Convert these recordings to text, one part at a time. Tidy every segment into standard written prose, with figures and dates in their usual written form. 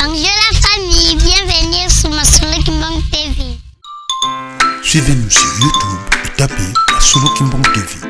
Bonjour la famille, bienvenue sur Masolo Kimbang TV. Suivez-nous sur YouTube et tapez Masolo Kimbang TV.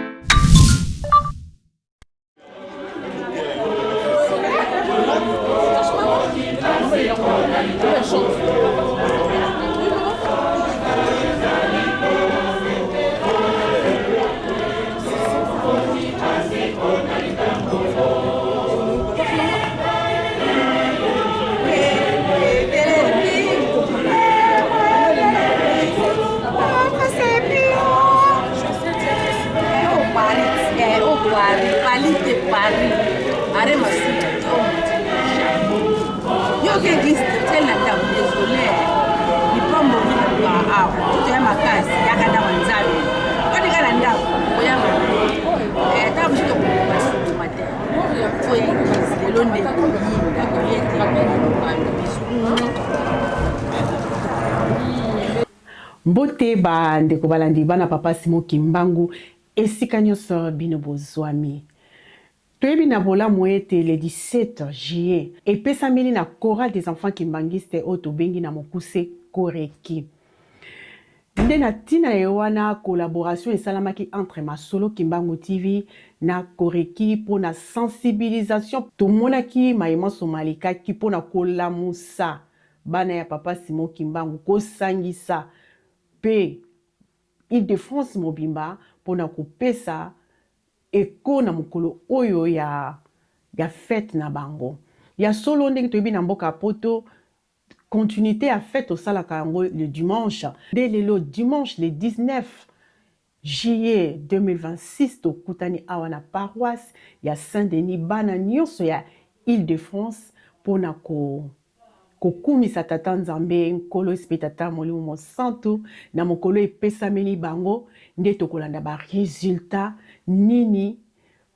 Yoka eglise chrétienne na ndako, désolé, lipamboli naluka awa totoya makasi yaka ndako ya Nzambe otika na ndako oyanga ntango mosusu tokoboma tokoboma te fo eglise lelo nde koyinda koye te bisu. Mbote ba ndeko balandi bana papa Simon Kimbangu esika nyonso bino bozwami. Toyebi na bolamu ete le 17 juillet epesameli na Chorale des enfants kimbanguistes oyo tobengi na mokuse Coreki. Nde na tina ye wana collaboration esalamaki entre Masolo Kimbangu TV na Coreki mpo na sensibilisation. Tomonaki maye manso malekaki mpo na kolamusa bana ya papa Simon Kimbangu, kosangisa mpe Ile-de-France mobimba mpo na kopesa eko na mokolo oyo ya ya fete na bango. Ya solo ndenge toyebi na mboka ya poto continuite ya fete tosalaka yango le dimanche, nde lelo dimanche le 19 juillet 2026 tokutani awa na paroisse ya Saint Denis bana nionso ya Ile de France pona ko kokumisa Tata Nzambe Nkolo Yesu mpe Tata Molimo Mosantu na mokolo epesameli bango, nde tokolanda ba resultats nini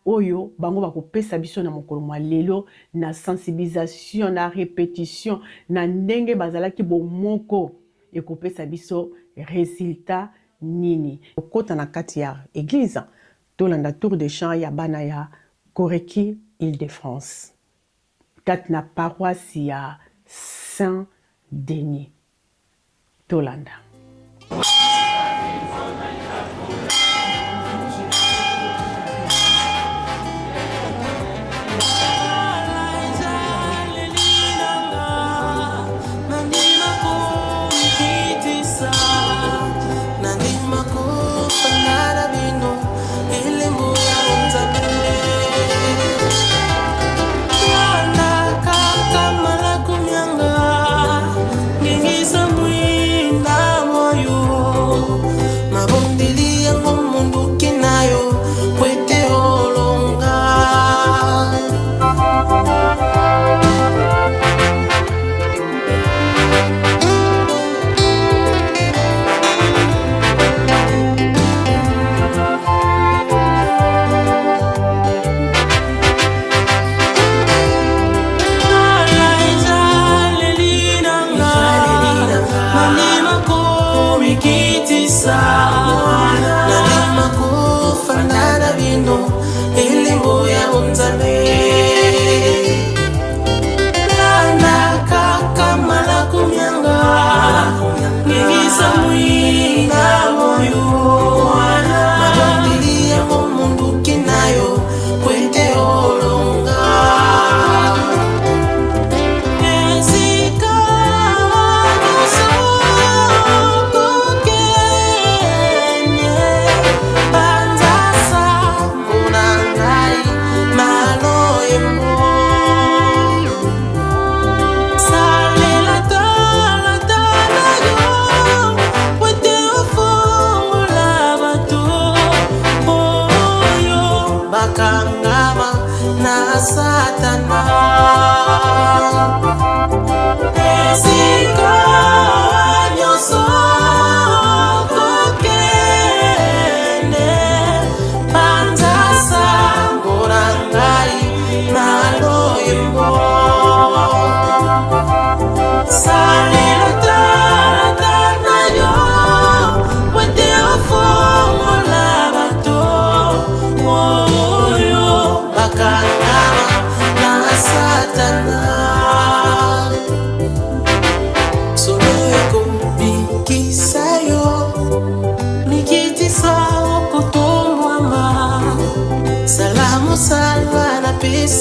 oyo bango bakopesa biso na mokolo mwa lelo na sensibilisation, na repetition, na ndenge bazalaki bomoko ekopesa biso resultat nini. Tokota na kati ya eglise tolanda tour de chant ya bana ya Coreki Ile de France kati na paroisse ya Saint Denis. Tolanda.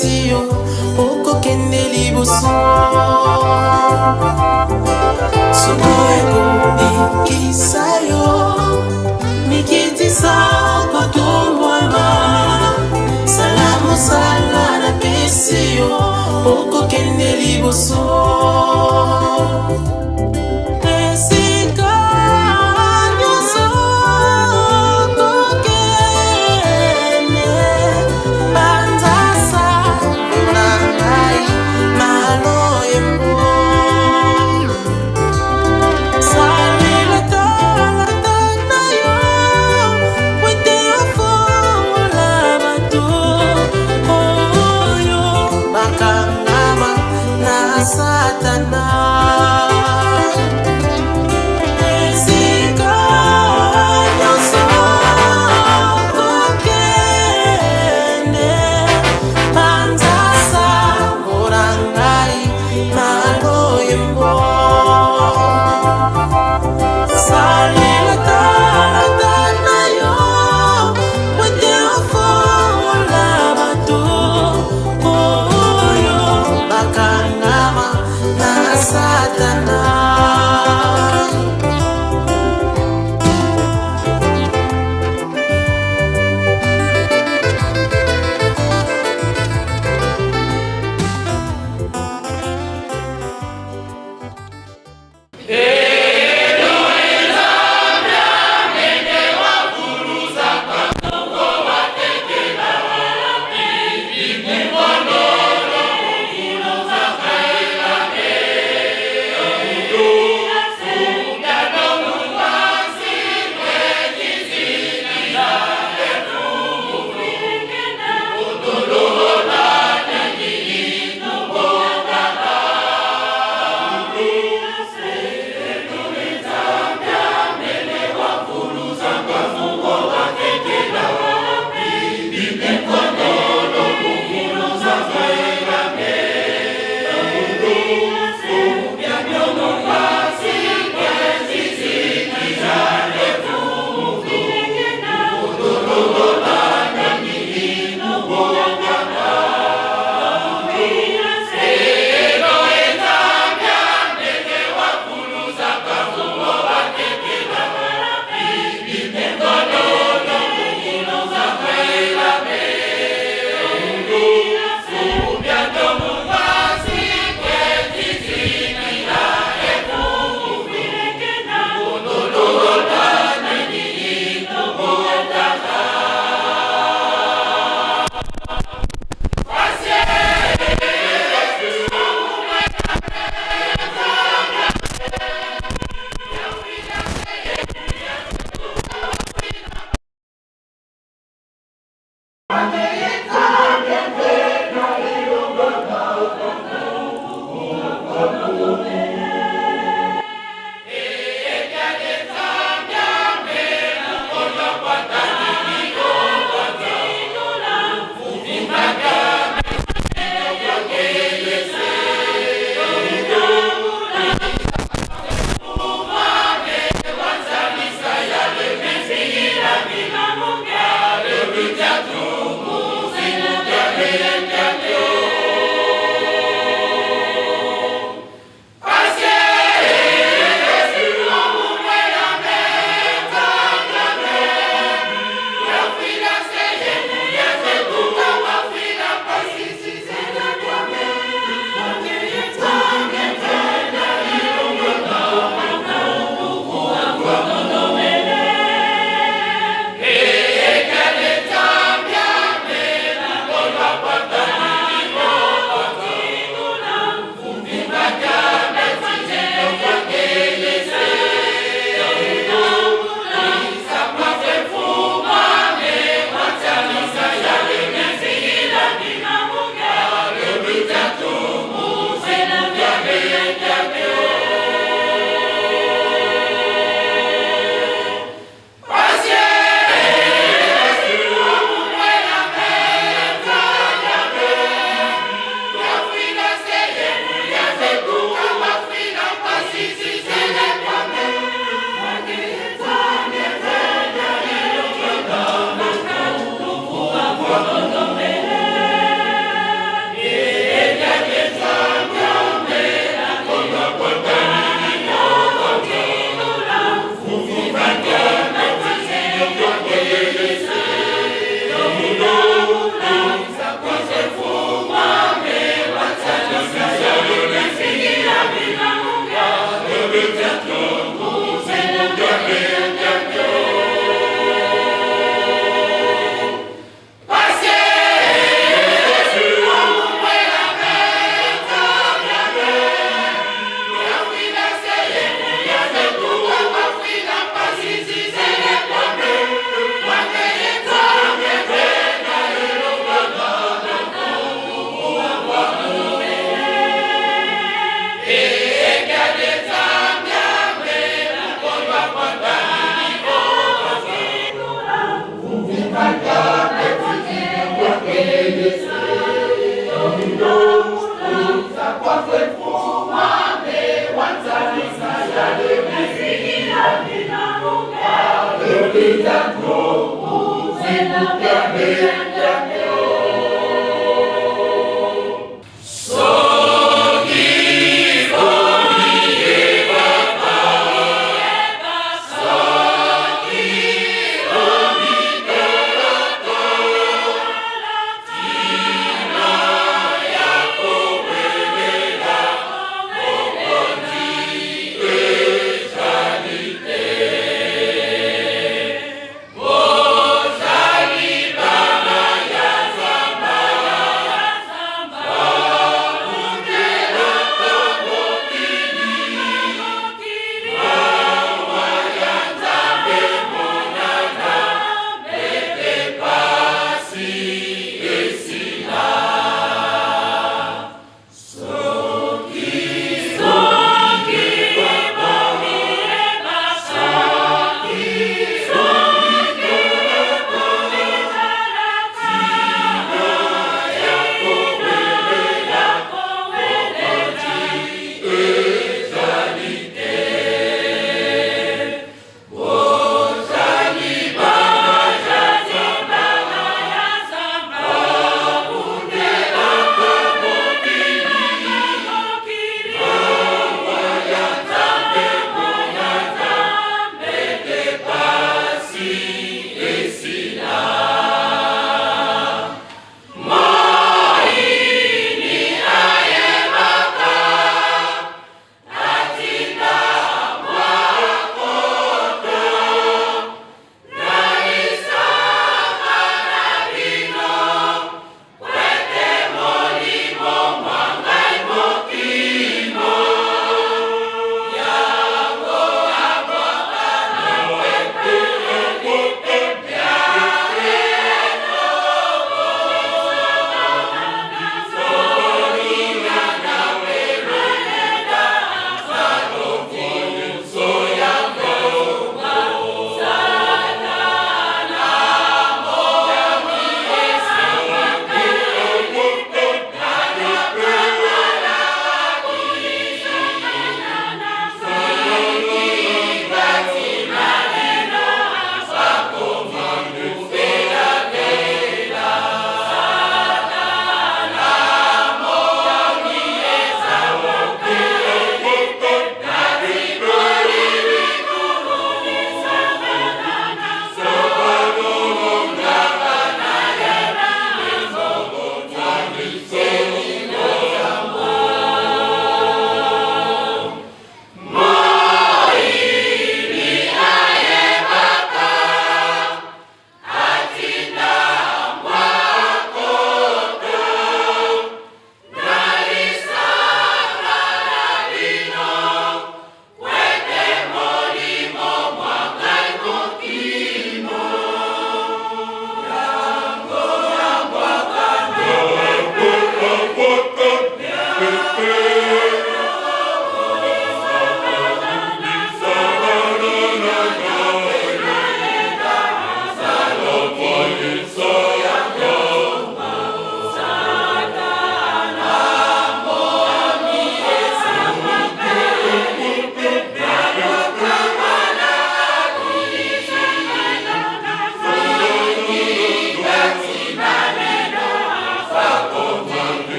napesi yo okokende liboso soko ekobikisa yo mikitisa okotombwama sala mosala napesi yo okokende liboso esika nyonso okokende banzasa na ngai maloyembo salela talata na yo po ete ofongola bato oyo bakangama na satana esika nyonso kokende banzasa mona ngai maloyembo salela talata na yo po ete ofongola bato oyo bakangama na satana.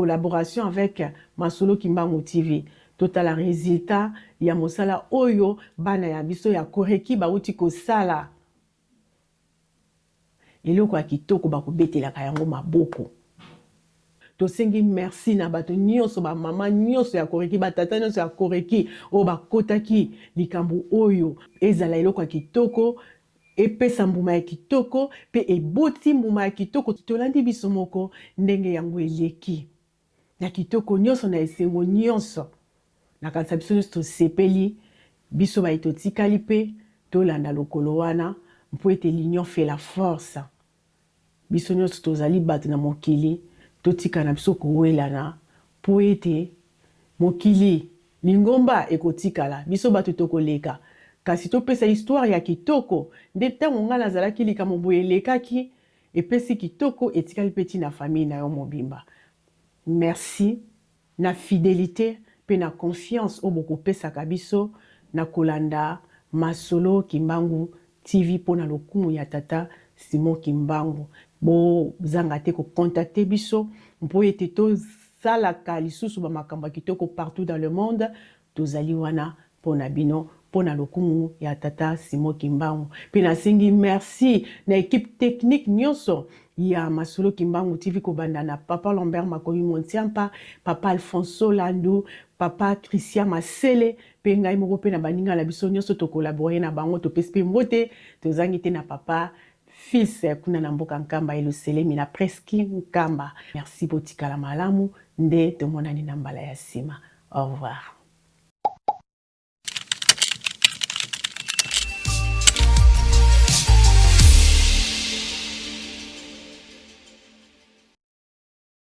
collaboration avec Masolo Kimbangu TV. Totala resultat ya mosala oyo bana ya biso ya Koreki bawuti kosala. Eloko ya kitoko bakobetelaka yango maboko. Tosengi merci na bato nionso, ba mama nionso ya Koreki, ba tata nionso ya Koreki oyo bakotaki likambo oyo ezala eloko ya kitoko, epesa mbuma ya kitoko pe eboti mbuma ya kitoko. Tolandi biso moko ndenge yango eleki na kitoko nionso na esengo nionso. Nakanisa biso nionso tosepeli, biso baye totikali pe tolanda lokolo wana mpo ete l'union fait la force. Biso nionso tozali bato na mokili, totika na biso kowelana mpo ete mokili, lingomba ekotikala, biso bato tokoleka, kasi topesa histoire ya kitoko nde tango ngai nazalaki likambo boye elekaki, epesi kitoko etikali mpe ti na famille na yo mobimba. Merci na fidelite mpe na confiance oyo bokopesaka biso na kolanda Masolo Kimbangu TV mpo na lokumu ya Tata Simon Kimbangu. Bozanga te ko contacter biso mpo ete tosalaka lisusu ba makambo ya kitoko partout dans le monde. Tozali wana mpo na bino mpo na lokumu ya Tata Simon Kimbangu. Mpe nasengi merci na equipe technique nionso ya Masolo Kimbangu TV kobanda na Papa Lambert Makomi Montiampa, Papa Alfonso Landu, Papa Christian Masele mpe ngai moko mpe na baninga na biso nionso to collaborer na bango. Topesi mpe mbote tozangi te na Papa Fils kuna na mboka Nkamba Eluselemi na Presqu'ile Nkamba. Merci botikala malamu nde tomonani na mbala ya sima. Au revoir.